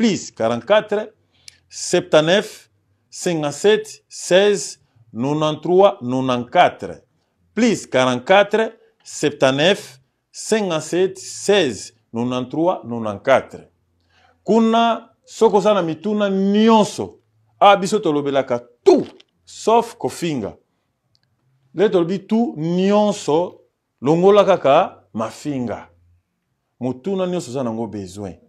Plus 44 79 57 16 93 94. Plus 44 79 57 16 93 94. Kuna soki oza na mituna nyonso, a biso tolobelaka tout sauf kofinga. Le tolobi tout nyonso, longola kaka mafinga. Motuna nyonso oza nango besoin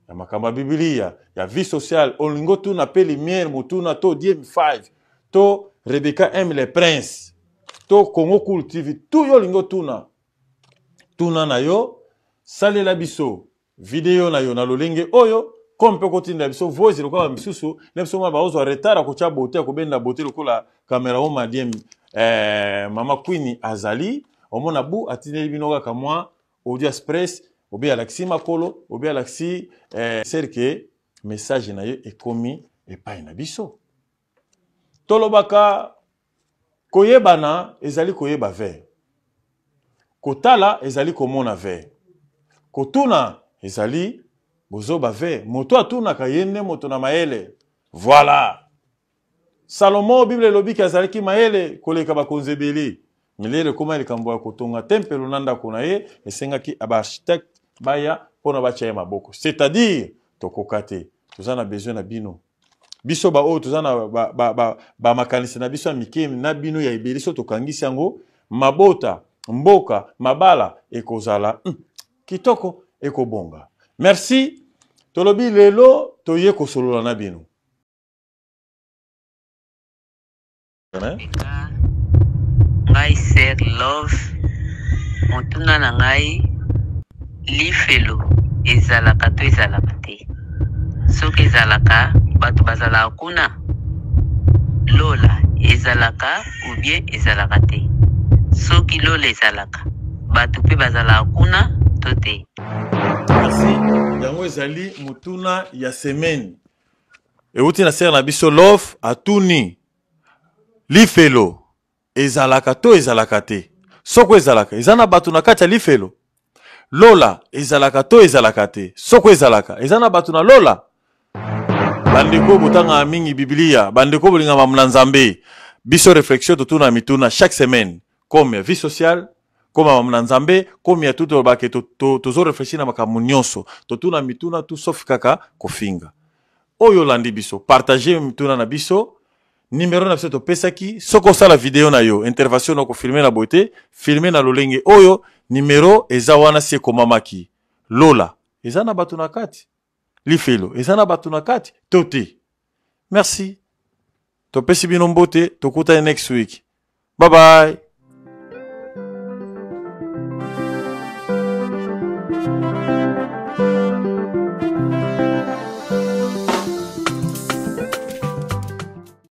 ya makambo ya Biblia, ya vie sociale, olingi otuna pe lumière motuna to DM5 to Rebecca M le Prince to Congo Cool TV, tout yo olingi otuna, tuna na yo, salela biso video na yo na lolenge oyo comme mpe kotinda biso voice lokola misusu na biso mwa baozwa retard ya kotya bote ya kobenda bote lokola camera oma diem eh, mama Queen azali omona bu atindeli bino kaka mwa audio express obe alakisi makolo obe alakisi eh, serke message na ye ekomi epai na biso. Tolobaka koyebana ezali koyeba ve, kotala ezali komona ve, kotuna ezali bozoba ve. Moto atunaka ye nde moto na mayele. Voilà. Salomo, Bible elobi ke azalaki mayele koleka bakonzi ebele. Milele ekoma likambo ya kotonga tempelo na ndako na ye, esengaki ba architecte baya mpona batya ye maboko. C'est-à-dire tokoka te, toza na besoin na bino. Biso ba oyo toza na ba, ba, ba, ba makanisi na biso ya mike na bino ya ebele, so tokangisi yango, mabota, mboka, mabala ekozala kitoko, ekobonga. Merci. Tolobi lelo toye kosolola na bino. Ngai sœur Love, motuna na ngai, lifelo ezalaka to ezalaka te? Soki ezalaka, bato bazalaka kuna? Lola ezalaka ou bien ezalaka te? Soki lola ezalaka, bato pe bazalaka kuna to te? Merci. Yango ezali motuna ya semaine. Euti na sœur na biso Love, atuni lifelo ezalaka to ezalaka te? Soko ezalaka, eza na bato na kati ya lifelo? Lola ezalaka to ezalaka te? Soko ezalaka, eza na bato na lola? Bandeko botangaka mingi Biblia, bandeko bolingaka makambo na Nzambe, biso réflexion totuna mituna chaque semaine comme ya vie sociale, comme makambo na Nzambe, comme ya tout, tolobaka ke tozo réfléchir na makambo nyonso, totuna mituna tout sauf kaka kofinga. Oyo olandi biso, partager mituna na biso, numero na biso topesaki, soki osala video na yo, intervention na kofilmer na boye te, filmer na lolenge oyo, numero eza wana si ekomamaki. Lola eza na bato na kati, lifelo eza na bato na kati to te. Merci. Topesi bino mbote, tokutani next week. Bye bye.